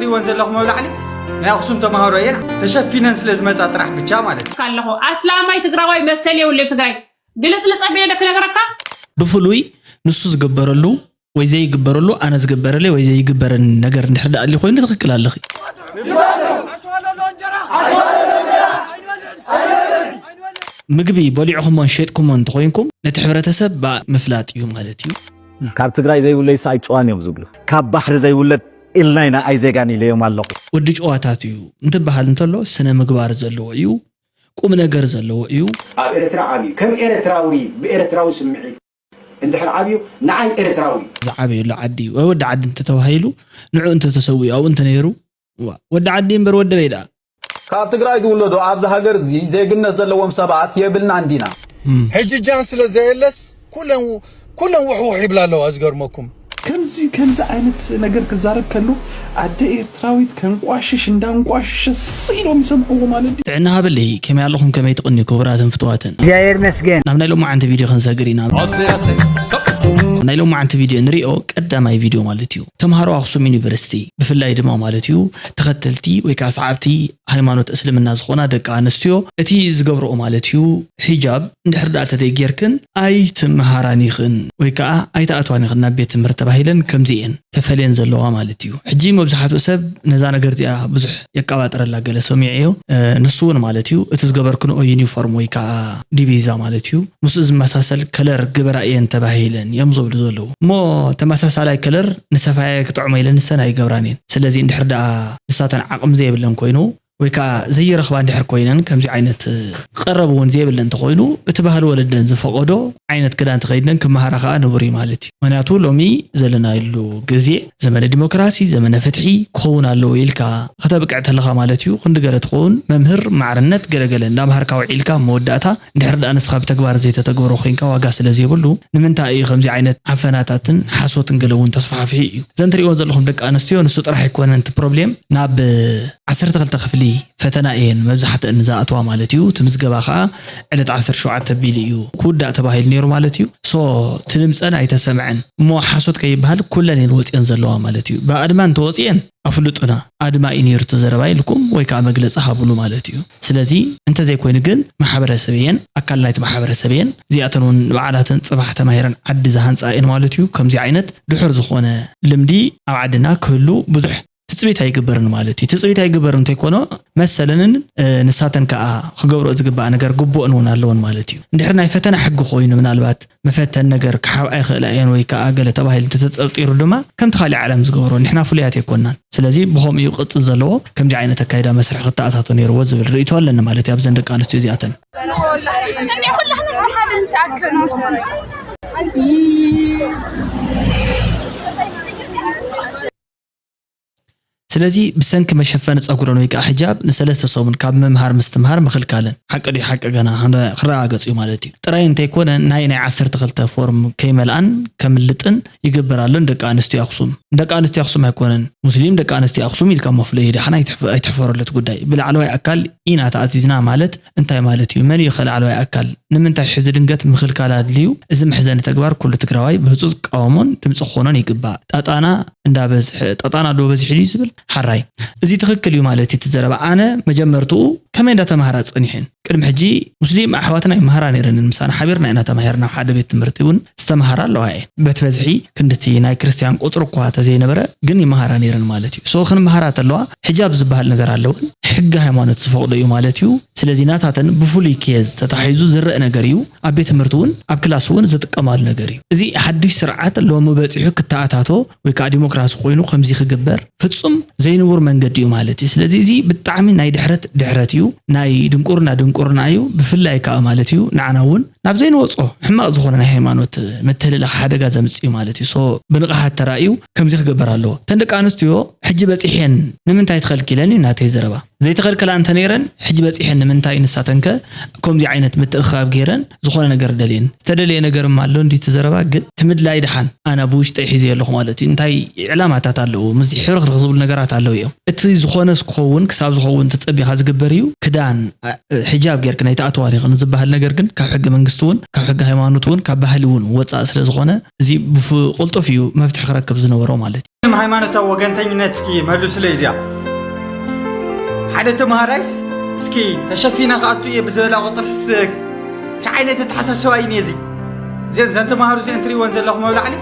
ትሪእወን ዘለኹም ኣብ ላዕሊ ናይ ኣኽሱም ተምሃሮ እየን፣ ተሸፊነን ስለ ዝመጻ ጥራሕ ብቻ ማለት እዩ። ኣለኹ ኣስላማይ ትግራዋይ መሰል የብሉ ትግራይ ግልጽ ልጽ ኣቢለ ዶ ክነግረካ? ብፍሉይ ንሱ ዝግበረሉ ወይ ዘይግበረሉ ኣነ ዝግበረለይ ወይ ዘይግበረኒ ነገር እንድሕር ደኣ ኣልዩ ኮይኑ ትኽክል ኣለኺ። ምግቢ በሊዕኹሞን ሸጥኩሞን እንተኾይንኩም ነቲ ሕብረተሰብ ብኣ ምፍላጥ እዩ ማለት እዩ። ካብ ትግራይ ዘይውለድስ ኣይጭዋን እዮም ዝብሉ። ካብ ባሕሪ ዘይውለድ ኢልና ኢና ኣይዜጋን ኢለዮም ኣለኹ። ወዲ ጨዋታት እዩ እንትበሃል እንተሎ ስነ ምግባር ዘለዎ እዩ፣ ቁም ነገር ዘለዎ እዩ። ኣብ ኤርትራ ዓብዩ ከም ኤርትራዊ ብኤርትራዊ ስምዒት እንድሕር ዓብዩ ንዓይ ኤርትራዊ እዩ። ዝዓበየሉ ዓዲ ወይ ወዲ ዓዲ እንተተባሂሉ ንዑ እንተተሰዊኡ ኣብኡ እንተነይሩ እዋ፣ ወዲ ዓዲ እምበር ወዲ በይ ደኣ። ካብ ትግራይ ዝውለዱ ኣብዚ ሃገር እዚ ዜግነት ዘለዎም ሰባት የብልናን ዲና? ሕጂ ጃን ስለ ዘየለስ ኩለን ኩለን ውሕውሕ ይብላ ኣለዋ ዝገርመኩም። ከምዚ ከምዚ ዓይነት ነገር ክዛረብ ከሎ ኣደ ኤርትራዊት ከንቋሽሽ እንዳንቋሸሸ ስቕ ኢሎም ይሰምዕዎ ማለት ድዩ? ጥዕና ሃበለይ ከመይ ኣለኹም ከመይ ትቕንዩ ክቡራትን ፍትዋትን እግዚኣብሔር ይመስገን። ናብ ናይ ሎማዓንቲ ቪድዮ ክንሰግር ኢና። ናይ ሎማዓንቲ ቪድዮ ንሪኦ ቀዳማይ ቪድዮ ማለት እዩ። ተምሃሮ ኣኽሱም ዩኒቨርሲቲ ብፍላይ ድማ ማለት እዩ ተኸተልቲ ወይ ከዓ ሰዓብቲ ሃይማኖት እስልምና ዝኾና ደቂ ኣንስትዮ እቲ ዝገብርኦ ማለት እዩ ሒጃብ እንድሕር ደኣ ተዘይጌርክን ኣይትመሃራን ኢኽን ወይ ከዓ ኣይትኣትዋን ኢኽን ናብ ቤት ትምህርቲ ተባሂለን ከምዚ እየን ተፈልየን ዘለዋ ማለት እዩ። ሕጂ መብዛሕትኡ ሰብ ነዛ ነገር እዚኣ ብዙሕ የቀባጥረላ ገለ ሰሚዐዮ። ንሱ እውን ማለት እዩ እቲ ዝገበርክንኦ ዩኒፎርም ወይ ከዓ ዲቪዛ ማለት እዩ ምስኡ ዝመሳሰል ከለር ግበራ እየን ተባሂለን እዮም ዝብሉ ዘለዉ። እሞ ተመሳሳላይ ከለር ንሰፋየ ክጥዕሞ ኢለን ንሰን ኣይገብራን እየን። ስለዚ እንድሕር ደኣ ንሳተን ዓቕሚ ዘየብለን ኮይኑ ወይ ከዓ ዘይረኽባ እንድሕር ኮይነን ከምዚ ዓይነት ቀረብ እውን ዘይብለን እንተኮይኑ እቲ ባህሊ ወለደን ዝፈቐዶ ዓይነት ክዳን ተኸይድነን ክመሃራ ከዓ ንቡር እዩ ማለት እዩ። ምክንያቱ ሎሚ ዘለናሉ ግዜ ዘመነ ዲሞክራሲ፣ ዘመነ ፍትሒ ክኸውን ኣለዎ ኢልካ ከተብቅዕ ተለኻ ማለት እዩ። ክንዲ ገለ ትኸውን መምህር ማዕርነት ገለገለ እንዳምሃርካ ውዒልካ መወዳእታ እንድሕር ደኣ ንስኻ ብተግባር ዘይተተግብሮ ኮይንካ ዋጋ ስለ ዘይብሉ ንምንታይ እዩ ከምዚ ዓይነት ዓፈናታትን ሓሶትን ገለ እውን ተስፋሕፊሑ እዩ። ዘን ትሪእወን ዘለኹም ደቂ ኣንስትዮ ንሱ ጥራሕ ኣይኮነን እቲ ፕሮብሌም ናብ ዓሰርተ ክልተ ክፍሊ ፈተና እየን መብዛሕትአን ዝኣትዋ ማለት እዩ። እቲ ምዝገባ ከዓ ዕለት ዓሰርተ ሸውዓተ ኣቢሉ እዩ ክውዳእ ተባሂሉ ነይሩ ማለት እዩ። ሶ እቲ ድምፀን ኣይተሰምዐን እሞ ሓሶት ከይበሃል ኩለን እየን ወፅየን ዘለዋ ማለት እዩ። ብኣድማ እንተወፅየን ኣፍልጡና ኣድማ እዩ ነይሩ እቲ ዘረባ ኢልኩም ወይ ከዓ መግለፂ ሃብሉ ማለት እዩ። ስለዚ እንተዘይኮይኑ ግን ማሕበረሰብ እየን ኣካል ናይቲ ማሕበረሰብ እየን። እዚኣተን እውን ንባዕላተን ፅባሕ ተማሂረን ዓዲ ዝሃንፃ እየን ማለት እዩ። ከምዚ ዓይነት ድሑር ዝኾነ ልምዲ ኣብ ዓድና ክህሉ ብዙሕ ትፅቢት ኣይግበርን ማለት እዩ። ትፅቢት ኣይግበርን እንተይኮኖ መሰለንን ንሳተን ከዓ ክገብርኦ ዝግባእ ነገር ግቡእን እውን ኣለወን ማለት እዩ። እንድሕር ናይ ፈተና ሕጊ ኮይኑ ምናልባት መፈተን ነገር ክሓብኣ ይኽእላ እየን ወይ ከዓ ገለ ተባሂሉ እንተተጠርጢሩ ድማ ከምቲ ካሊእ ዓለም ዝገብሮ ንሕና ፍሉያት ኣይኮናን። ስለዚ ብኸምኡ እዩ ክቕፅል ዘለዎ። ከምዚ ዓይነት ኣካይዳ መስርሕ ክተኣታቶ ነይርዎ ዝብል ርእይቶ ኣለኒ ማለት እዩ ኣብዘን ደቂ ኣንስትዮ እዚኣተን። ስለዚ ብሰንኪ መሸፈኒ ጸጉረን ወይ ከዓ ሕጃብ ንሰለስተ ሰሙን ካብ ምምሃር ምስትምሃር ምኽልካለን ሓቂ ድዩ ሓቂ ገና ክረጋገጽ እዩ ማለት እዩ። ጥራይ እንተይኮነ ናይ ናይ ዓሰርተ ክልተ ፎርም ከይመልኣን ከምልጥን ይግበር ኣሎ ንደቂ ኣንስትዮ ኣኽሱም። ንደቂ ኣንስትዮ ኣኽሱም ኣይኮነን ሙስሊም ደቂ ኣንስትዮ ኣኽሱም ኢልካ መፍለዩ ደሓን ኣይትሕፈረሉ እቲ ጉዳይ። ብላዕለዋይ ኣካል ኢና ተኣዚዝና ማለት እንታይ ማለት እዩ? መን እዩ ከ ላዕለዋይ ኣካል? ንምንታይ ሕዚ ድንገት ምኽልካል ኣድልዩ? እዚ መሕዘኒ ተግባር ኩሉ ትግራዋይ ብህፁፅ ክቃወሞን ድምፂ ክኾኖን ይግባእ። ጣጣና እንዳበዝሐ ጣጣና ዶ በዚሑ ድዩ ዝብል ሓራይ እዚ ትኽክል እዩ ማለት እዩ እቲ ዘረባ። ኣነ መጀመርትኡ ከመይ እንዳተማሃራ ፀኒሐን ቅድሚ ሕጂ ሙስሊም ኣሕዋትና ይመሃራ ነይረንን ምሳና ሓቢርና ኢና ተማሂርና ኣብ ሓደ ቤት ትምህርቲ እውን ዝተምሃራ ኣለዋ እየን በቲ በዝሒ ክንድቲ ናይ ክርስትያን ቁፅሪ እኳ ተዘይነበረ ግን ይመሃራ ነይረን ማለት እዩ። ሶ ክንመሃራ ተለዋ ሕጃብ ዝበሃል ነገር ኣለወን ሕጊ ሃይማኖት ዝፈቕዶ እዩ ማለት እዩ። ስለዚ ናታተን ብፍሉይ ኬዝ ተታሒዙ ዝረአ ነገር እዩ። ኣብ ቤት ትምህርቲ እውን ኣብ ክላስ እውን ዝጥቀማሉ ነገር እዩ። እዚ ሓዱሽ ስርዓት ሎሚ በፂሑ ክተኣታቶ ወይ ከዓ ዲሞክራሲ ኮይኑ ከምዚ ክግበር ፍፁም ዘይንቡር መንገዲ እዩ ማለት እዩ። ስለዚ እዚ ብጣዕሚ ናይ ድሕረት ድሕረት እዩ፣ ናይ ድንቁርና ድንቁርና እዩ። ብፍላይ ከዓ ማለት እዩ ንዓና እውን ናብ ዘይንወፆ ሕማቕ ዝኾነ ናይ ሃይማኖት ምትህልላኽ ሓደጋ ዘምፅእ እዩ ማለት እዩ። ሶ ብንቕሓት ተራእዩ ከምዚ ክግበር ኣለዎ። እተን ደቂ ኣንስትዮ ሕጂ በፂሐን ንምንታይ ተኸልኪለን እዩ ናተይ ዘረባ። ዘይተኸልከላ እንተነይረን ሕጂ በፂሐን እንታይ ንሳተንከ ከምዚ ዓይነት ምትእኽኻብ ገይረን ዝኾነ ነገር ደልየን ዝተደለየ ነገርም ኣሎ እንዲ እቲ ዘረባ ግን እቲ ምድላይ ድሓን ኣነ ብውሽጠይ ሒዘ ኣለኹ ማለት እዩ። እንታይ ዕላማታት ኣለዎ ምስዚ ሕብርኽርኽ ዝብሉ ነገራት ኣለዉ እዮም። እቲ ዝኾነስ ክኸውን ክሳብ ዝኸውን ተጸቢኻ ዝግበር እዩ። ክዳን አ- ሕጃብ ጌርክ ናይ ተኣተዋ ዲኽን ዝበሃል ነገር ግን ካብ ሕገ መንግስቲ እውን ካብ ሕገ ሃይማኖት እውን ካብ ባህሊ እውን ወፃእ ስለ ዝኾነ እዚ ብፍቁልጡፍ እዩ መፍትሒ ክረክብ ዝነበሮ ማለት እዩ። ሃይማኖታዊ ወገንተኝነት እስኪ መልሱለይ እዚኣ። ሓደ ተምሃራይስ እስኪ ተሸፊነ ክኣቱ እየ ብዝበላ ቁፅርስ እንታይ ዓይነት ኣተሓሳስባ እዩ ነዚ? እዘን እዘን ተምሃሮ እዚአን ትሪእወን ዘለኹም ኣብ ላዕሊ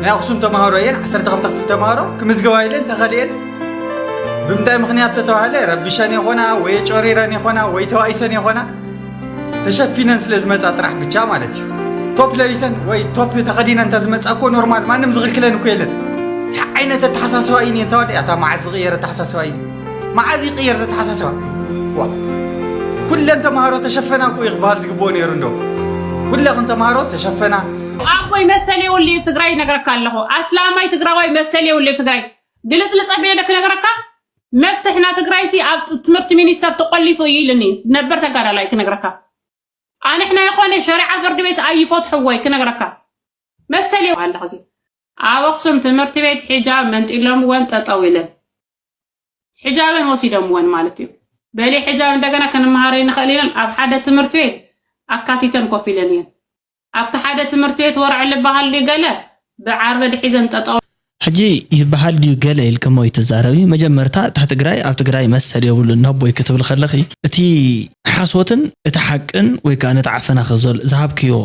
ናይ ኣኽሱም ተምሃሮ እየን። ዓሰርተ ክልተ ክፍሊ ተምሃሮ ክምዝገባ ኢለን ተኸልኤን። ብምንታይ ምኽንያት ተተባህለ ረቢሸን ይኾና ወይ ጮሪረን ይኾና ወይ ተባኢሰን ይኾና ተሸፊነን ስለ ዝመፃ ጥራሕ ብቻ ማለት እዩ። ቶፕ ለቢሰን ወይ ቶፕ ተኸዲነን እንተዝመፃ እኮ ኖርማል ማንም ዝኽልክለን እኮ የለን። እንታይ ዓይነት ኣተሓሳስባ እዩ እኔ እንተዋደ ኣታ መዓዝ ዝቕየር ኣተሓሳስባ እዩ? መዓዝ ይቕየር ዘተሓሳስባ? ዋ ኩለን ተምሃሮ ተሸፈና እኮ እዩ ክበሃል ዝግብኦ ነይሩ እንዶ ኩለኽን ተምሃሮ ተሸፈና። ኣቦይ መሰል የውልዩ ትግራይ ይነግረካ ኣለኹ። ኣስላማይ ትግራዋይ መሰል የውልዩ ትግራይ ግልፅልፅ ኣቢለ ዶ ክነግረካ? መፍትሕና ትግራይ ሲ ኣብ ትምህርቲ ሚኒስተር ተቆሊፉ እዩ ኢልኒ ነበር ተጋዳላይ ክነግረካ። ኣንሕና የኾነ ሸሪዓ ፍርድ ቤት ኣይፈትሕዎይ ክነግረካ። መሰል ኣለኽ እዚ ኣብ ኣኽሱም ትምህርቲ ቤት ሒጃብ መንጢሎምወን ጠጠው ኢለን ሒጃበን ወሲዶምወን ማለት እዩ። በሊ ሒጃብ እንደገና ክንመሃር ንኽእል ኢለን ኣብ ሓደ ትምህርቲ ቤት ኣካቲተን ኮፍ ኢለን እየን። ኣብቲ ሓደ ትምህርቲ ቤት ወርዕሊ በሃል ድዩ ገለ ብዓርበዲ ሒዘን ጠጠው ሕጂ ይበሃል ድዩ ገለ ኢልክሞ ይትዛረቢ? መጀመርታ እታ ትግራይ ኣብ ትግራይ መሰል የብሉን ነቦይ ክትብል ከለኺ እቲ ሓሶትን እቲ ሓቅን ወይ ከዓ ነቲ ዓፈና ከዘል ዝሃብክዮ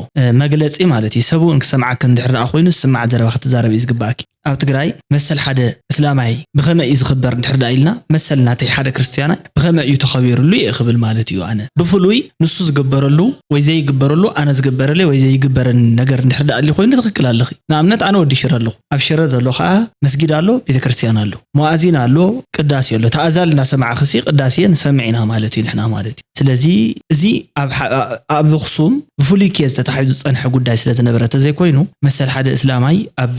መግለፂ ማለት እዩ። ሰብ እውን ክሰምዓክ እንድሕር ደኣ ኮይኑ ዝስማዕ ዘረባ ክትዛረብ እዩ ዝግባኣኪ። ኣብ ትግራይ መሰል ሓደ እስላማይ ብኸመይ እዩ ዝኽበር እንድሕር ደኣ ኢልና መሰል ናተይ ሓደ ክርስትያናይ ብኸመይ እዩ ተኸቢሩሉ እየ ክብል ማለት እዩ። ኣነ ብፍሉይ ንሱ ዝግበረሉ ወይ ዘይግበረሉ ኣነ ዝግበረለይ ወይ ዘይግበረኒ ነገር እንድሕር ደኣ ኣሊ ኮይኑ ትኽክል ኣለኺ። ንኣብነት ኣነ ወዲ ሽረ ኣለኹ። ኣብ ሽረ ዘሎ ከዓ መስጊድ ኣሎ፣ ቤተክርስትያን ኣሎ፣ ሙኣዚን ኣሎ፣ ቅዳሴ ኣሎ። እቲ ኣዛን እናሰማዕኽሲ ቅዳሴ ንሰምዕ ኢና ማለት እዩ ንሕና ማለት እዩ። ስለዚ እዚ ኣብ ሓ- ኣብ ኣኽሱም ብፍሉይ ኬዝ ተታሒዙ ዝፀንሐ ጉዳይ ስለ ዝነበረ ተዘይኮይኑ መሰል ሓደ እስላማይ ኣብ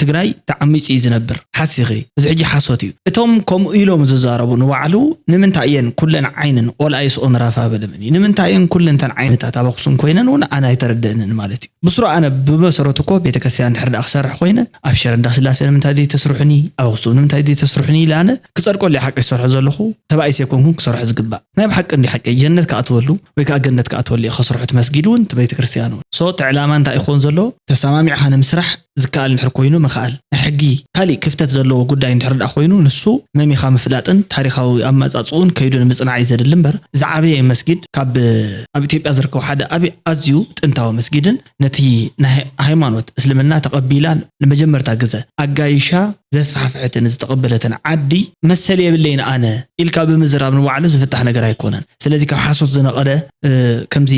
ትግራይ ተዓሚፁ እዩ ዝነብር። ሓሲኺ እዚ ሕጂ ሓሶት እዩ። እቶም ከምኡ ኢሎም ዝዛረቡ ንባዕሉ ንምንታይ እየን ኩለን ዓይንን ቆልኣይ ስኦም ራፋ በለምኒ ንምንታይ እየን ኩለንተን ዓይነታት ኣብ ኣኽሱም ኮይነን እውን ኣነ ኣይተረደእንን ማለት እዩ። ብስሩ ኣነ ብመሰረቱ እኮ ቤተክርስትያን ድሕር ደኣ ክሰርሕ ኮይነ ኣብ ሸረ እንዳስላሴ ንምንታይ ዘይተስርሑኒ ኣብ ኣኽሱም ንምንታይ ዘይተስርሑኒ ኢለ ኣነ ክፀድቆሉ ሓቂ ዝሰርሖ ዘለኹ ተባኢሰ ኣይኮንኩን ክሰርሖ ዝግባእ ናይ ብሓቂ እንዲ ሓቂ ጀነት ክኣትወሉ ወይ ከዓ ገነት ክኣትወሉ እየ ከስርሑ እቲ መስጊድ እውን እቲ ቤተክርስትያን እውን so እቲ ዕላማ እንታይ ይኾን ዘሎ ተሰማሚዕኻ ንምስራሕ ዝከኣል እንድሕር ኮይኑ ምኽኣል ናይ ሕጊ ካሊእ ክፍተት ዘለዎ ጉዳይ እንድሕር ደኣ ኮይኑ ንሱ መሚኻ ምፍላጥን ታሪኻዊ ኣመፃፅኡን ከይዱ ንምፅናዕ እዩ ዘድሊ እምበር ዝዓበየ መስጊድ ካብ ኣብ ኢትዮጵያ ዝርከቡ ሓደ ኣብ ኣዝዩ ጥንታዊ መስጊድን ነቲ ናይ ሃይማኖት እስልምና ተቐቢላ ንመጀመርታ ግዘ ኣጋይሻ ዘስፋሕፍሐትን ዝተቐበለትን ዓዲ መሰል የብለይን ኣነ ኢልካ ብምዝራብ ንባዕሉ ዝፍታሕ ነገር ኣይኮነን። ስለዚ ካብ ሓሶት ዝነቐለ ከምዚ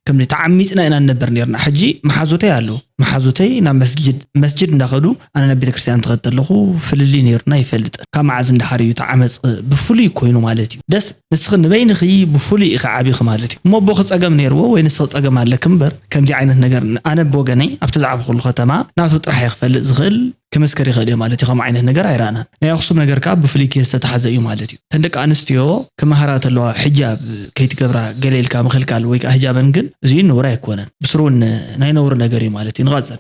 ከምዚ ተዓሚፅና ኢና ንነበር ነርና። ሕጂ መሓዙተይ ኣለዉ። መሓዙተይ ናብ መስጅድ መስጅድ እንዳኸዱ ኣነ ናብ ቤተክርስትያን ትኸድ ኣለኹ ፍልልይ ነይሩና ይፈልጥ። ካብ መዓዝ እንዳሓር እዩ ተዓመፅ ብፍሉይ ኮይኑ ማለት እዩ። ደስ ንስኺ ንበይንኺ ብፍሉይ ኢኺ ዓቢኺ ማለት እዩ። እሞ ኣቦኺ ፀገም ነይርዎ ወይ ንስኺ ፀገም ኣለኪ እምበር ከምዚ ዓይነት ነገር ኣነ ብወገነይ ኣብቲ ዝዓበኹሉ ከተማ ናቱ ጥራሕ እየ ክፈልጥ ዝኽእል ክምስክር ይኽእል እየ ማለት እዩ። ከምኡ ዓይነት ነገር ኣይረኣናን። ናይ ኣኽሱም ነገር ከዓ ብፍሉይ ኬዝ ዝተታሕዘ እዩ ማለት እዩ። እተን ደቂ ኣንስትዮ ክመሃራ ተለዋ ሕጃብ ከይትገብራ ገለ ኢልካ ምኽልካል ወይ ከዓ ህጃበን ግን እዚኡ ነውሪ ኣይኮነን። ብስሩ እውን ናይ ነውሪ ነገር እዩ ማለት እዩ። ንቐፅል።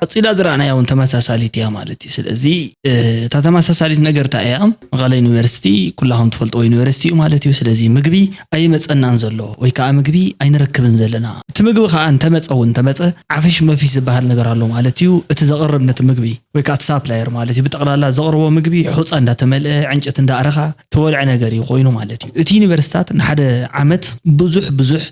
ቀፂላ ዝረኣናያ እውን ተመሳሳሊት እያ ማለት እዩ። ስለዚ እታ ተመሳሳሊት ነገር እንታይ እያ? መቐለ ዩኒቨርሲቲ ኩላኹም ትፈልጥዎ ዩኒቨርሲቲ እዩ ማለት እዩ። ስለዚ ምግቢ ኣይመፀናን ዘሎ ወይ ከዓ ምግቢ ኣይንረክብን ዘለና። እቲ ምግቢ ከዓ እንተመፀ እውን እንተመፀ ዓፍሽ መፊሽ ዝበሃል ነገር ኣሎ ማለት እዩ። እቲ ዘቕርብ ነቲ ምግቢ ወይ ከዓ እቲ ሳፕላየር ማለት እዩ። ብጠቕላላ ዘቕርቦ ምግቢ ሑፃ እንዳተመልአ ዕንጨት እንዳኣረኻ ተወልዐ ነገር እዩ ኮይኑ ማለት እዩ። እቲ ዩኒቨርሲታት ንሓደ ዓመት ብዙሕ ብዙሕ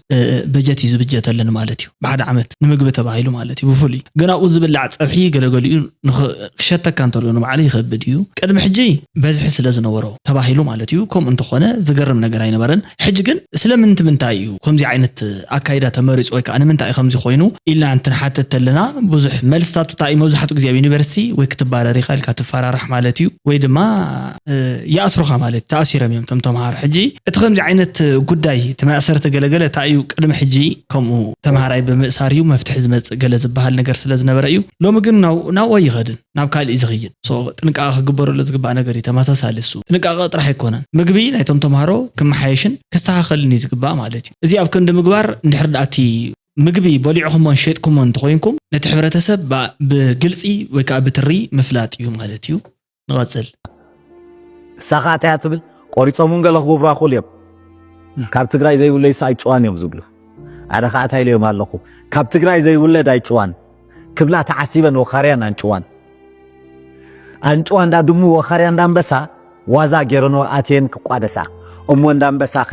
በጀት እዩ ዝብጀተለን ማለት እዩ። ብሓደ ዓመት ንምግቢ ተባሂሉ ማለት እዩ። ብፍሉይ ግን ኣብኡ ዝብላዕ ፀብሒ ገለገሊኡ ክሸተካ እንተሎ ንባዕሉ ይኸብድ እዩ። ቅድሚ ሕጂ በዝሒ ስለ ዝነበሮ ተባሂሉ ማለት እዩ። ከምኡ እንተኾነ ዝገርም ነገር ኣይነበረን። ሕጂ ግን ስለምንት ምንታይ እዩ ከምዚ ዓይነት ኣካይዳ ተመሪፁ ወይ ከዓ ንምንታይ እዩ ከምዚ ኮይኑ ኢልና እንትንሓተት ተለና ብዙሕ መልስታቱ እንታይ እዩ? መብዛሕትኡ ግዜ ኣብ ዩኒቨርሲቲ ወይ ክትባረር ኢኻ ኢልካ ትፈራራሕ ማለት እዩ፣ ወይ ድማ ይኣስሩኻ ማለት እዩ። ተኣሲሮም እዮም እቶም ተምሃሮ። ሕጂ እቲ ከምዚ ዓይነት ጉዳይ እቲ መእሰርቲ ገለገለ እንታይ እዩ? ቅድሚ ሕጂ ከምኡ ተምሃራይ ብምእሳር እዩ መፍትሒ ዝመፅእ ገለ ዝበሃል ነገር ስለ ዝነበረ እዩ። ሎሚ ግን ናብኡ ኣይኸድን፣ ናብ ካልእ እዩ ዝኸይድ። ጥንቃቐ ክግበረሉ ዝግባእ ነገር እዩ። ተመሳሳሊ እሱ ጥንቃቐ ጥራሕ ኣይኮነን፣ ምግቢ ናይቶም ተምሃሮ ክመሓየሽን ክስተኻኸልን እዩ ዝግባእ ማለት እዩ። እዚ ኣብ ክንዲ ምግባር እንድሕር ደኣ እቲ ምግቢ በሊዕኹሞን ሸጥኩሞን እንተኾይንኩም ነቲ ሕብረተሰብ ብግልፂ ወይ ከዓ ብትሪ ምፍላጥ እዩ ማለት እዩ። ንቐፅል። ሳኻት እያ ትብል። ቆሪፆም እውን ገለ ክጉብራኹል እዮም። ካብ ትግራይ ዘይውለይስ ኣይጭዋን እዮም ዝብሉ። ኣነ ከዓ እንታይ ኢለዮም ኣለኹ? ካብ ትግራይ ዘይውለድ ኣይጭዋን ክብላ ተዓሲበን ወኻርያን ኣንጭዋን ኣንጭዋ እንዳ ድሙ ወኻርያ እንዳ ኣንበሳ ዋዛ ገይረንኦ ኣትየን ክቋደሳ። እሞ እንዳ ኣንበሳኸ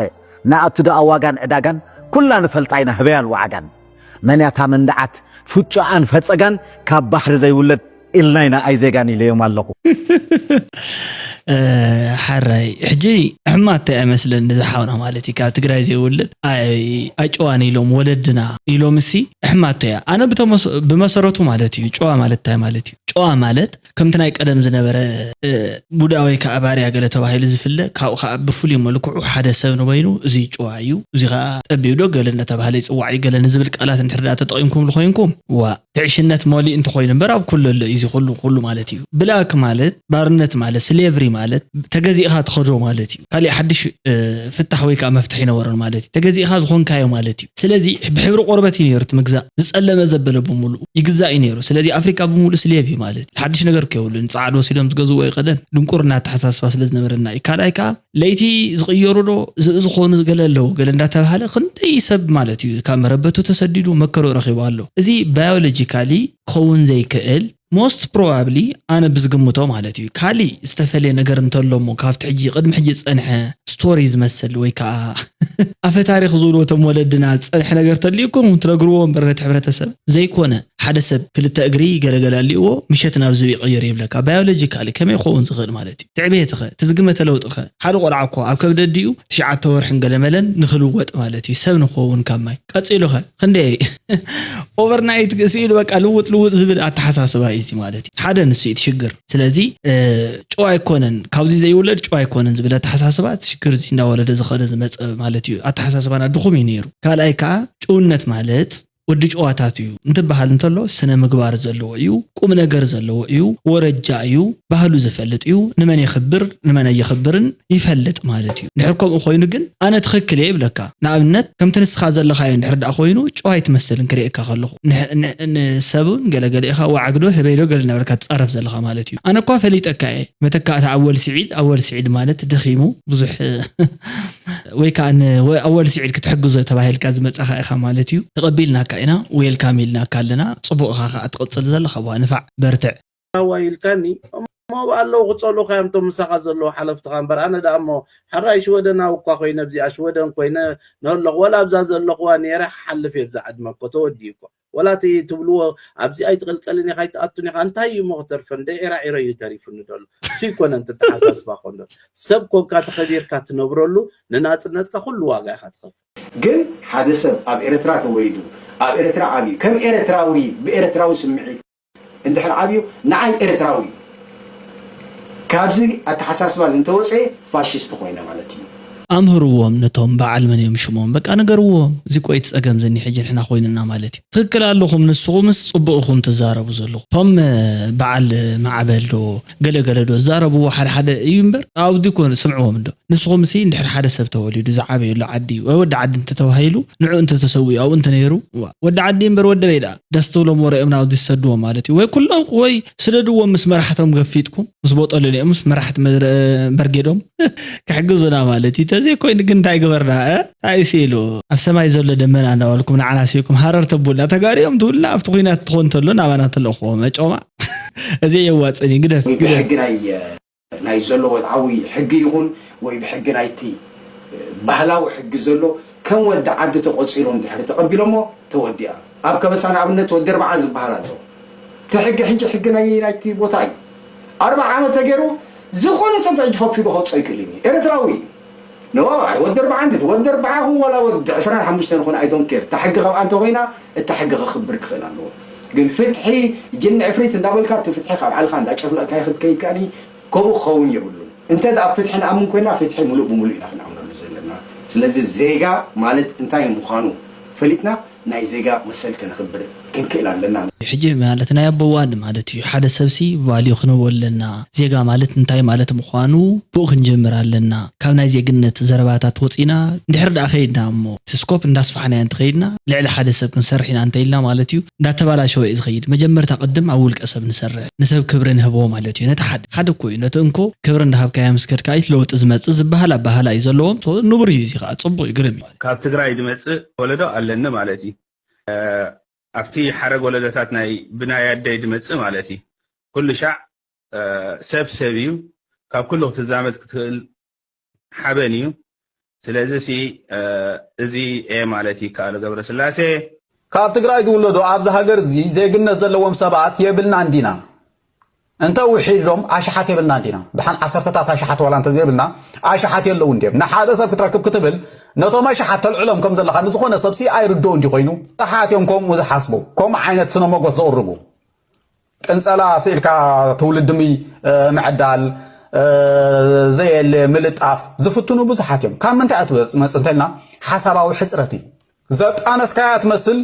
ንኣቱ ዶ ኣዋጋን ዕዳጋን ኩላ ንፈልጣ ኢና ህበያን ወዓጋን። መን እያ እታ መንደዓት ፍጮኣን ፈፀጋን ካብ ባሕሪ ዘይውለድ ኢልና ኢና ኣይዜጋን ኢለዮም ኣለኹ። ሓራይ ሕጂ ሕማቶ እያ መስለኒ ዝሓውና ማለት እዩ። ካብ ትግራይ ዘይውለድ ኣይጭዋን ኢሎም ወለድና ኢሎም እሲ ሕማቶ እያ። ኣነ ብመሰረቱ ማለት እዩ ጨዋ ማለት እንታይ ማለት እዩ? ጨዋ ማለት ከምቲ ናይ ቀደም ዝነበረ ቡዳ ወይ ከዓ ባርያ ገለ ተባሂሉ ዝፍለ ካብኡ ከዓ ብፍሉይ መልክዑ ሓደ ሰብ ንበይኑ እዚ ጨዋ እዩ፣ እዚ ከዓ ጠቢብ ዶ ገለ እናተባሃለ ይፅዋዕ እዩ፣ ገለ ንዝብል ቃላት እንድሕር ዳ ተጠቂምኩምሉ ኮይንኩም ዋ ትዕሽነት መሊእ እንተኮይኑ እምበር ኣብ ኩሉ ኣሎ እዩ እዚ ኩሉ ኩሉ ማለት እዩ። ብላክ ማለት ባርነት ማለት ስሌቭሪ ማለት ተገዚእካ ትኸዶ ማለት እዩ። ካሊእ ሓድሽ ፍታሕ ወይ ከዓ መፍትሒ ይነበሮን ማለት እዩ። ተገዚእካ ዝኾንካዮ ማለት እዩ። ስለዚ ብሕብሪ ቆርበት እዩ ነይሩ እቲ ምግዛእ። ዝፀለመ ዘበለ ብምሉኡ ይግዛእ እዩ ነይሩ። ስለዚ ኣፍሪካ ብምሉእ ስሌቭ እዩ ማለት እዩ። ሓድሽ ነገር ከየብሉን ፃዓዱ ወሲዶም ዝገዝዎ እዩ። ቀደም ድንቁርና ኣተሓሳስባ ስለ ዝነበረና እዩ። ካልኣይ ከዓ ለይቲ ዝቕየሩ ዶ ዝእዝኾኑ ገለ ኣለዉ ገለ እንዳተባሃለ ክንደይ ሰብ ማለት እዩ ካብ መረበቱ ተሰዲዱ መከሮ ረኺቡ ኣሎ። እዚ ባዮሎጂካሊ ክኸውን ዘይክእል most probably ኣነ ብዝግምቶ ማለት እዩ ካሊእ ዝተፈለየ ነገር እንተሎ እሞ ካብቲ ሕጂ ቅድሚ ሕጂ ዝፀንሐ ስቶሪ ዝመስል ወይ ከዓ ኣፈ ታሪክ ዝብልዎ እቶም ወለድና ዝፀንሐ ነገር ተልዩኩም ትነግርዎ እምበር ነቲ ሕብረተሰብ ዘይኮነ ሓደ ሰብ ክልተ እግሪ ገለገለ ኣልእዎ ምሸት ናብ ዝብ ይቕይር ይብለካ ባዮሎጂካሊ ከመይ ክኸውን ዝኽእል ማለት እዩ ትዕቤትኸ እቲ ዝግመተ ለውጥኸ ሓደ ቆልዓ እኮ ኣብ ከብዲ ኣዲኡ ትሽዓተ ወርሕን ገለመለን ንኽልወጥ ማለት እዩ ሰብ ንክኸውን ካብ ማይ ቀፂሉኸ ክንደይ ኦቨርናይት ስኢሉ በቃ ልውጥ ልውጥ ዝብል ኣተሓሳስባ እዩ እዚ ማለት እዩ ሓደ ንሱ እቲ ሽግር ስለዚ ጨዋ ኣይኮነን ካብዚ ዘይውለድ ጨዋ ኣይኮነን ዝብል ኣተሓሳስባ እቲ ሽግር እዚ እንዳወለደ ዝኸደ ዝመፀ ማለት እዩ ኣተሓሳስባና ድኹም እዩ ነይሩ ካልኣይ ከዓ ጭውነት ማለት ወዲ ጨዋታት እዩ እንትበሃል እንተሎ ስነ ምግባር ዘለዎ እዩ ቁም ነገር ዘለዎ እዩ ወረጃ እዩ ባህሉ ዝፈልጥ እዩ ንመን የኽብር ንመን ኣየኽብርን ይፈልጥ ማለት እዩ ድሕር ከምኡ ኮይኑ ግን ኣነ ትኽክል እየ ይብለካ ንኣብነት ከምቲ ንስኻ ዘለኻዮ እንድሕር ደኣ ኮይኑ ጨዋ ኣይትመስልን ክርእየካ ከለኹ ንሰብን ገለገለ ኢኻ ዋዓግዶ ህበይዶ ገለ እናበልካ ትፃረፍ ዘለኻ ማለት እዩ ኣነ እኳ ፈሊጠካ እየ መተካእታ ኣወል ስዒድ ኣወል ስዒድ ማለት ደኺሙ ብዙሕ ወይ ከዓ ኣወል ስዒድ ክትሕግዞ ተባሂልካ ዝመፃኻ ኢኻ ማለት እዩ ተቐቢልናካ ኢና ዌልካም ኢልናካ ኣለና ፅቡቕ ኢኻ ከዓ ትቕፅል ዘለኻ ዋ ንፋዕ በርትዕ ኣዋ ኢልካኒ እሞ ኣለዉ ክፀልኡካ እዮም ቶም ምሳኻ ዘለዉ ሓለፍትኻ እምበር ኣነ ደኣ እሞ ሕራይ ሽወደናዊ እኳ ኮይነ ኣብዚኣ ሽወደን ኮይነ ነለኹ ወላ ኣብዛ ዘለኽዋ ነይረ ክሓልፍ እየ ብዛ ዕድመ እኮ ተወዲኡ እኮ ወላ እቲ ትብልዎ ኣብዚ ኣይትቕልቀልን ኢኻ ኣይትኣቱን ኢኻ እንታይ እዩ እሞ ክተርፈን ደዒራ ዒረ እዩ ተሪፉኒ ደሎ እሱ ይኮነ እንተተሓሳስባ ኮንዶ ሰብ ኮንካ ተኸቢርካ ትነብረሉ ንናፅነትካ ኩሉ ዋጋ ኢኻ ትኸፍል ግን ሓደ ሰብ ኣብ ኤርትራ ተወሊዱ ኣብ ኤርትራ ዓብዩ ከም ኤርትራዊ ብኤርትራዊ ስምዒት እንድሕር ዓብዩ ንዓይ ኤርትራዊ ካብዚ ኣተሓሳስባ እዚ እንተወፀ ፋሽስት ኮይነ ማለት እዩ ኣምህርዎም ነቶም በዓል መን እዮም ሽሞም በቃ ንገርዎም። እዚ ቆይ እቲ ጸገም ዘኒ ሕጂ ንሕና ኮይንና ማለት እዩ። ትክክል ኣለኹም ንስኹምስ ጽቡቕ ኢኹም ትዛረቡ ዘለኹም። እቶም በዓል ማዕበል ዶ ገለ ገለ ዶ ዝዛረብዎ ሓደ ሓደ እዩ እምበር ኣብዲ ኮነ ስምዕዎም እንዶ። ንስኹም ሲ እንድሕር ሓደ ሰብ ተወሊዱ ዝዓበየሉ ዓዲ እዩ። ወይ ወዲ ዓዲ እንተተባሂሉ ንዑ እንተተሰዊኡ ኣብኡ እንተነይሩ ወዲ ዓዲ እምበር ወዲ በይዳ ደስ ትብሎም ወረ እዮም ናብዚ ዝሰድዎም ማለት እዩ። ወይ ኩሎም ወይ ስደድዎም ምስ መራሕቶም ገፊጥኩም ምስ ቦጠለልኦም ምስ መራሕቲ መድረ- በርጌዶም ክሕግዙና ማለት እዩ። ተዘይ ኮይኑ ግን እንታይ ግበርና እ? እንታይ ሲ ኢሉ ኣብ ሰማይ ዘሎ ደመና እንዳበልኩም ንዓና ሲኩም ሃረር ተቡልና ተጋሪኦም ትብልና ኣብቲ ኩናት ትኾን ተሎ ናባና ትልእኽዎ መጮማ እዚ የዋፅን እዩ ግደፍ ወይ ግደፍ። ብሕጊ ናይ ናይ ዘሎ ወድዓዊ ሕጊ ይኹን ወይ ብሕጊ ናይቲ ባህላዊ ሕጊ ዘሎ ከም ወዲ ዓዲ ተቆፂሮም ድሕሪ ተቐቢሎሞ ተወዲኣ። ኣብ ከበሳ ንኣብነት ወዲ ኣርብዓ ዝበሃል ኣሎ። እቲ ሕጊ ሕጂ ሕጊ ናይ ናይቲ ቦታ እዩ። ኣርብዓ ዓመት ተገይሩ ዝኾነ ሰብ ሕጂ ፈኪዱ ከውፅኦ ይክእል እዩ። ኤርትራዊ እዩ። ኖ ኣይ ወዲ ኣርብዓ እንዴት ወዲ ኣርብዓ ይኹን ዋላ ወዲ ዕስራን ሓሙሽተን ይኹን ኣይ ዶንት ኬር። እታ ሕጊ ካብኣ እንተኮይና እታ ሕጊ ከኽብር ክኽእል ኣለዎ። ግን ፍትሒ ጅን ዕፍሪት እንዳበልካ እቲ ፍትሒ ካብ ዓልኻ እንዳጨፍለቅካ ይኽድ ከይድ ከኣኒ ከምኡ ክኸውን የብሉን። እንተ ደኣ ፍትሒ ንኣምን ኮይና ፍትሒ ሙሉእ ብሙሉእ ኢና ክንኣምነሉ ዘለና። ስለዚ ዜጋ ማለት እንታይ ምዃኑ ፈሊጥና ናይ ዜጋ መሰል ከነኽብር ክንክእል ኣለና። ሕጂ ማለት ናይ ኣቦዋን ማለት እዩ ሓደ ሰብሲ ቫልዩ ክንህቦ ኣለና ዜጋ ማለት እንታይ ማለት ምዃኑ ብኡ ክንጀምር ኣለና ካብ ናይ ዜግነት ዘረባታት ወፂና እንድሕር ደኣ ከይድና እሞ እቲ ስኮፕ እንዳስፋሕናዮ እንተኸይድና ልዕሊ ሓደ ሰብ ክንሰርሕ ኢና እንተኢልና ማለት እዩ እንዳተባላሸወ እዩ ዝኸይድ መጀመርታ ቅድም ኣብ ውልቀ ሰብ ንሰርሕ ንሰብ ክብሪ ንህቦ ማለት እዩ ነቲ ሓደ ሓደ እኮ እዩ ነቲ እንኮ ክብሪ እንዳሃብካዮ ምስ ከድካ እዩ ለውጢ ዝመፅእ ዝበሃል ኣባህላ እዩ ዘለዎም ንቡር እዩ እዚ ከዓ ፅቡቅ እዩ ግርም እዩ ካብ ትግራይ ዝመፅእ ወለዶ ኣለኒ ማለት እዩ ኣብቲ ሓረግ ወለዶታት ናይ ብናይ ኣደይ ዝመፅእ ማለት እዩ ኩሉ ሻዕ ሰብ ሰብ እዩ ካብ ኩሉ ክትዛመድ ክትኽእል ሓበን እዩ ስለዚ ሲ እዚ ኤ ማለት ይከኣሉ ገብረስላሴ ካብ ትግራይ ዝውለዱ ኣብዚ ሃገር እዚ ዜግነት ዘለዎም ሰባት የብልናን ዲና እንተ ውሒዶም ኣሽሓት የብልናን ዲና ድሓን ዓሰርተታት ኣሽሓት ዋላ እንተዘይብልና ኣሽሓት የለውን ድዮም ንሓደ ሰብ ክትረክብ ክትብል ነቶም ኣሽሓት ተልዕሎም ከም ዘለኻ ንዝኾነ ሰብሲ ኣይርድኡን ድዩ ኮይኑ ኣሽሓት እዮም ከምኡ ዝሓስቡ ከምኡ ዓይነት ስነ ሞጎስ ዘቕርቡ ቅንፀላ ስኢልካ ትውልድሚ ምዕዳል ዘየለ ምልጣፍ ዝፍትኑ ብዙሓት እዮም። ካብ ምንታይ እያ ትመፅእ እንተልና ሓሳባዊ ሕፅረት እዩ። ዘጣነስካያ ትመስል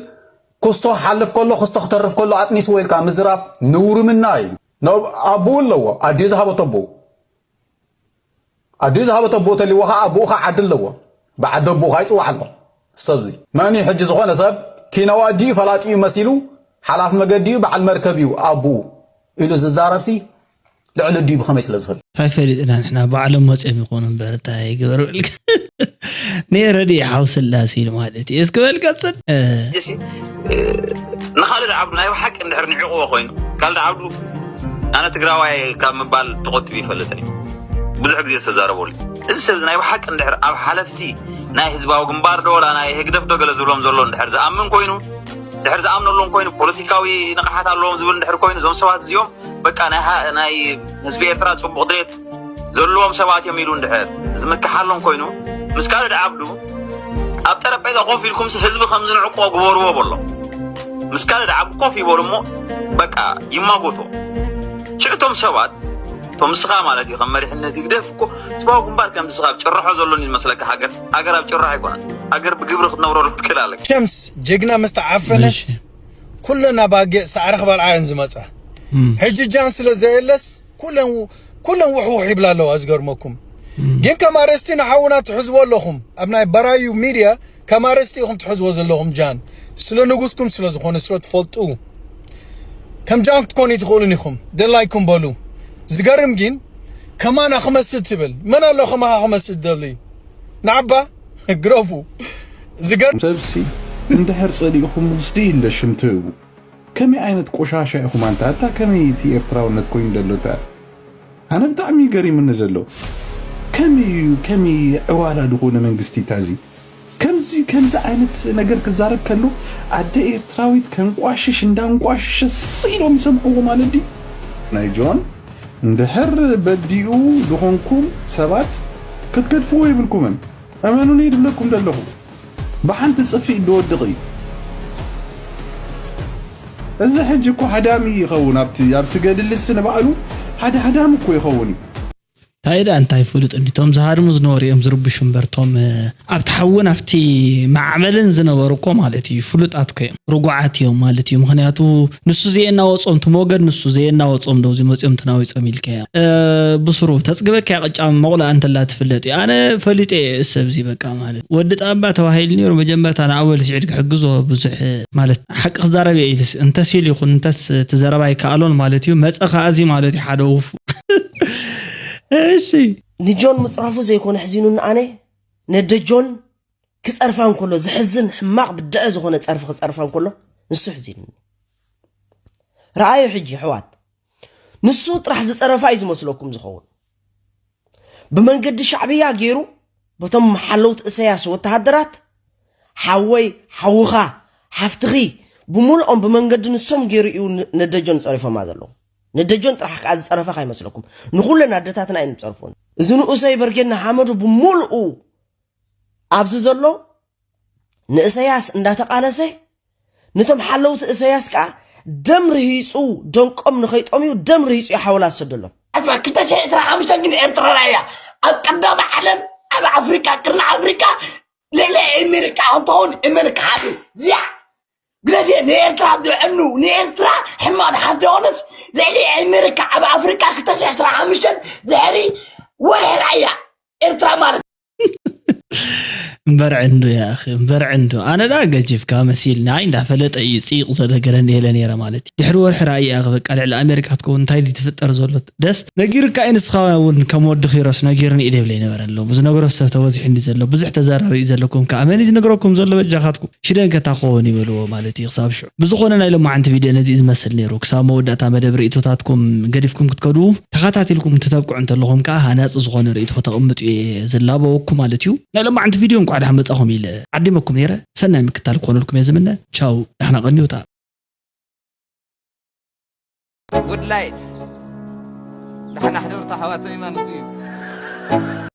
ኩስቶ ክሓልፍ ከሎ ክስቶ ክተርፍ ከሎ ኣጥኒስዎ ኢልካ ምዝራብ ንውርምና እዩ። ኣቡኡ ኣለዎ ኣዲኡ ዝሃበቶ ኣቡኡ ኣዲኡ ዝሃበቶ ኣቦኡ ተልይዎ ከዓ ኣቦኡ ከዓ ዓዲ ኣለዎ። ብዓዲ ኣቦኡ ከዓ ይፅዋዕ ኣሎ። ሰብዚ መን እዩ ሕጂ ዝኾነ ሰብ ኪነዋ ድዩ ፈላጢ እዩ መሲሉ ሓላፊ መገዲ እዩ በዓል መርከብ እዩ ኣቦኡ ኢሉ ዝዛረብሲ ልዕሊ ኣዲኡ ብኸመይ ስለ ዝኽእል። እንታይ ፈሊጥና ንሕና ባዕሎም መፅኦም ይኾኑ እምበር እንታይ ግበርበልካ ነረዲ ሓው ስላስ ኢሉ ማለት እዩ እስኪ በል ቀፅል። ንኻልድ ዓብዱ ናይ ብሓቂ እንድሕር ንዕቕዎ ኮይኑ ካልድ ዓብዱ ኣነ ትግራዋይ ካብ ምባል ተቆጢቡ ይፈልጥ እዩ ብዙሕ ግዜ ዝተዛረበሉ እዚ ሰብ ናይ ብሓቂ እንድሕር ኣብ ሓለፍቲ ናይ ህዝባዊ ግንባር ዶ ወላ ናይ ህግደፍ ዶ ገለ ዝብሎም ዘሎ እንድሕር ዝኣምን ኮይኑ ድሕር ዝኣምነሎም ኮይኑ ፖለቲካዊ ንቕሓት ኣለዎም ዝብል እንድሕር ኮይኑ እዞም ሰባት እዚኦም በቃ ናይ ናይ ህዝቢ ኤርትራ ፅቡቕ ድሌት ዘለዎም ሰባት እዮም ኢሉ እንድሕር ዝምክሓሎም ኮይኑ ምስ ካልድ ዓብዱ ኣብ ጠረጴዛ ኮፍ ኢልኩምሲ ህዝቢ ከም ዝንዕቆ ግበርዎ በሎ ምስ ካልድ ዓብዱ ኮፍ ይበሉ እሞ በቃ ይማጎቶ ሽዕቶም ሰባት እቶም ንስኻ ማለት እዩ ከም መሪሕነት ይግደፍ እኮ ህዝባዊ ግንባር ከም ንስኻ ኣብ ጭርሖ ዘሎኒ ዝመስለካ ሃገር ሃገር ኣብ ጭርሖ ኣይኮነን ሃገር ብግብሪ ክትነብረሉ ክትክእል ኣለካ ሸምስ ጀግና ምስ ተዓፈነስ ኩለን ኣባጊዕ ሳዕሪ ክበልዓ እየን ዝመፃ ሕጂ ጃን ስለ ዘየለስ ኩለን ኩለን ውሕውሕ ይብላ ኣለዋ ዝገርመኩም ግን ከም ኣርእስቲ ንሓውና ትሕዝዎ ኣለኹም ኣብ ናይ በራዩ ሚድያ ከም ኣርእስቲ ኢኹም ትሕዝዎ ዘለኹም ጃን ስለ ንጉስኩም ስለ ዝኾነ ስለ ትፈልጡ ከም ጃን ክትኮኑ ትኽእሉን ኢኹም ደላይኩም በሉ ዝገርም ግን ከማና ክመስል ትብል መን ኣሎ ከማኻ ክመስል ደሊ ንዓባ ግረፉ ዝገርም ሰብሲ እንድሕር ጸሊእኹምስ ድኢለ ሽም ትህቡ ከመይ ዓይነት ቆሻሻ ኢኹም ኣንታ ኣታ ከመይ እቲ ኤርትራውነት ኮይኑ ደሎ እታ ኣነ ብጣዕሚ እዩ ገሪምኒ ዘሎ ከመይ እዩ ከመይ ዕዋላ ዝኾነ መንግስቲ እታ እዚ ከምዚ ከምዚ ዓይነት ነገር ክዛረብ ከሎ ኣደ ኤርትራዊት ከንቋሽሽ እንዳንቋሸሸ ስኢሎም ይሰምዕዎ ማለት ድዩ ናይ ጆን እንድሕር በዲኡ ዝኾንኩም ሰባት ክትገድፍዎ የብልኩምን እመኑኒ ድብለኩም ደለኹ ብሓንቲ ጽፊ ድወድቕ እዩ እዚ ሕጂ እኮ ሃዳሚ ይኸውን ኣብቲ ኣብቲ ገድልስ ንባዕሉ ሓደ ሃዳሚ እኮ ይኸውን እዩ እንታይ ደኣ እንታይ ፍሉጥ እንዲ፣ እቶም ዝሃድሙ ዝነበሩ እዮም ዝርብሹ እምበር፣ እቶም ኣብቲ ሓውን ኣብቲ ማዕበልን ዝነበሩ እኮ ማለት እዩ ፍሉጣት እኮ እዮም፣ ርጉዓት እዮም ማለት እዩ። ምክንያቱ ንሱ ዘየናወጾም፣ እቲ ሞገድ ንሱ ዘየናወጾም ዶ እዚ መጺኦም ተናዊጾም ኢልካ እያ። ብስሩ ተጽግበካ እያ ቅጫ መቑላ እንተላ ትፍለጥ እዩ። ኣነ ፈሊጠ እየ እሰብ እዚ በቃ ማለት ወዲ ጣባ ተባሂሉ ነይሩ። መጀመርታ ንኣወል ስዒድ ክሕግዞ ብዙሕ ማለት ሓቂ ክዛረብ እየ ኢሉስ እንተስ ኢሉ ይኹን እንተስ እቲ ዘረባ ይከኣሎን ማለት እዩ። መጸ ከኣ እዚ ማለት እዩ ሓደ ውፉ እሺ። ንጆን ምጽራፉ ዘይኮነ ሕዚኑኒ ኣነ፣ ነደ ጆን ክጸርፋ እንከሎ፣ ዝሕዝን ሕማቕ ብድዐ ዝኾነ ጸርፊ ክጸርፋ እንከሎ፣ ንሱ ሕዚኑኒ። ረኣዩ ሕጂ፣ ኣሕዋት፣ ንሱ ጥራሕ ዝጸረፋ እዩ ዝመስለኩም ዝኸውን። ብመንገዲ ሻዕብያ ገይሩ፣ በቶም ሓለውቲ እሰያስ ወተሃደራት፣ ሓወይ፣ ሓውኻ፣ ሓፍትኺ፣ ብምልኦም ብመንገዲ ንሶም ገይሩ እዩ ን-፣ ነደ ጆን ጸሪፎማ ዘለዉ። ነደ ጆን ጥራሕ ከኣ ዝጸረፈ ካይመስለኩም። ንኹለን ኣደታትና እዩ ዝጸርፉን። እዚ ንኡሰይ በርጌድ ንሓመዱ ብምልኡ ኣብዚ ዘሎ ንእሰያስ እንዳተቓለሰ፣ ነቶም ሓለውቲ እሰያስ ከኣ ደም ርሂጹ፣ ደንቆም ንኸይጠምዩ ደም ርሂጹ እዩ ሓወላ ዝሰደሎም። ኣስማ ክልተ ሽሕ ዕስራን ሓሙሽተን ግን ኤርትራ ራያ ኣብ ቀዳማይ ዓለም፣ ኣብ ኣፍሪቃ፣ ቅርኒ ኣፍሪቃ፣ ልዕሊ ኣሜሪካ እንትኸውን ኣሜሪካ ሓዱ። ያ! ግለጽ ንኤርትራ ድዕኑ፣ ንኤርትራ ሕማቕ ድሓት ደኾነስ ልዕሊ ኣሜሪካ ኣብ ኣፍሪቃ ክልተ ሽሕ ዕስራን ሓሙሽተን ድሕሪ ወርሒ ራያ ኤርትራ ማለት። እምበር ዕንዱ ያ ኣኺ፣ እምበር ዕንዱ። ኣነ ደኣ ገጂፍካ መሲልኒ። ኣይ እንዳፈለጠ እዩ ጽይቕ ዘደገረኒ ኢለ ነይረ ማለት እዩ። ድሕሪ ወርሒ ራእያ ኣኺ በቃ ልዕሊ ኣሜሪካ ክትከውን እንታይ ድዩ ትፍጠር ዘሎ? ደስ ነጊሩካ እዩ ንስኻ እውን ከም ወዲ ኺሮስ ነጊርኒ እዩ ደብል ኣይነበረን ኣሎ። ብዙ ነገሮች ሰብ ተበዚሑ እንዲ ዘሎ፣ ብዙሕ ተዛራቢ እዩ ዘለኩም ከኣ። መን እዩ ዝነግረኩም ዘሎ በጃኻትኩም? ሽደን ከታ ክኸውን ይበልዎ ማለት እዩ ክሳብ ሽዑ። ብዝኾነ ናይ ሎማዓንቲ ቪድዮ ነዚ እዩ ዝመስል ነይሩ። ክሳብ መወዳእታ መደብ ርእይቶታትኩም ገዲፍኩም ክትከዱ ተኸታቲልኩም ትተብቅዑ እንተለኹም ከኣ ሃናጺ ዝኾነ ርእይቶ ከተቕምጡ እየ ዝላበወኩም ማለት እዩ። ናይ ሎማዓንቲ ቪድዮ እንቋዕ ደሓን መጻኹም ኢለ ዓዲመኩም ነይረ። ሰናይ ምክታል ክኾነልኩም እየ ዝምነ። ቻው፣ ዳሕና ቀንዩታ። ጉድ ላይት ዳሕና ሕደርቱ ኣሕዋተይ ማለት እዩ።